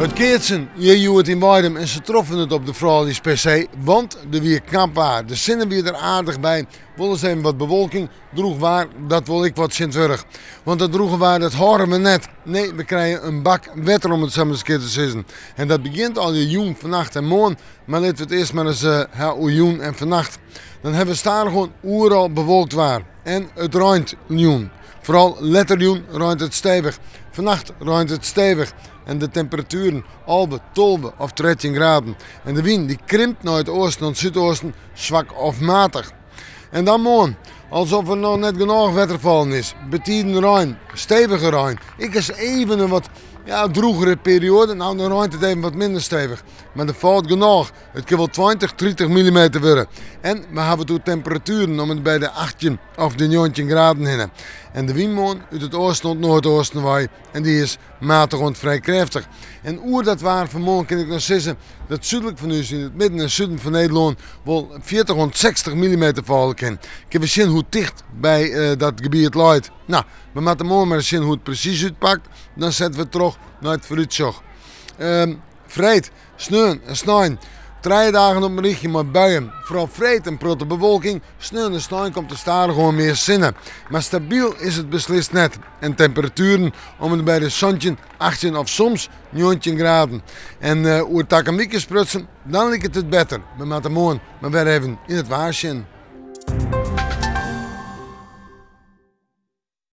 It keatsen hjir hjoed yn Weidum en se troffen it op de frouljus PC, want der wie knap waar. De sinne wie der aardich by, wolris even wat bewolking, Droech waar, dat wol ek wat tsjintwurdich. Want dat droege waar, dat hâlde we net. Nee, we krije in bak wetter om it sa mar ris in kear te sizzen. En dat begjint al jûn, fannacht en moarn. Mar litte we it earst mar ris ha oer jûn en fannacht. Dan ha we stadichoan oeral bewolkt waar. En it reint jûn. Foaral letter jûn reint it stevich. Fannacht reint it stevich. En de temperatueren 11, 12 of 13 graden. En de wyn dy krimpt nei it oasten oant súdoasten, swak of matich. En dan moarn, alsof der noch net genôch wetter fallen is. Betiden rein, stevige rein. Ek is even in wat ja, droegere perioade. Nou, dan reint it even wat minder stevich. Mar der falt genôch. It kin wol 20, 30 millimeter wurde. En we hawwe it oer temperatueren om en by de 18 of de 19 graden hinne. En de wyn moarn út it oasten oant noardoasten wei. En dy is matich oant frij krêftich. En oer dat waar fan moarn kin ik noch sizze dat súdlik fan ús yn it midden en suden fan Nederlân wol 40 oant 60 millimeter falle kin. Kinne we sjen hoe ticht by dat gebiet leit. No, we moatte moarn mar ris sjen hoe't it presys útpakt. Dan sette we troch nei it foarútsjoch. Freed, sneon en snein. Trije dagen op in rychje mei buien. Foaral freed in protte bewolking. Sneon en snein komt der stadichoan mear sinne. Mar stabyl is it beslist net. En temperatueren om en by de 17, 18 of soms 19 graden. En oer takom wike sprutsen, dan liket it better. We moatte moarn mar wer even yn it waar sjen.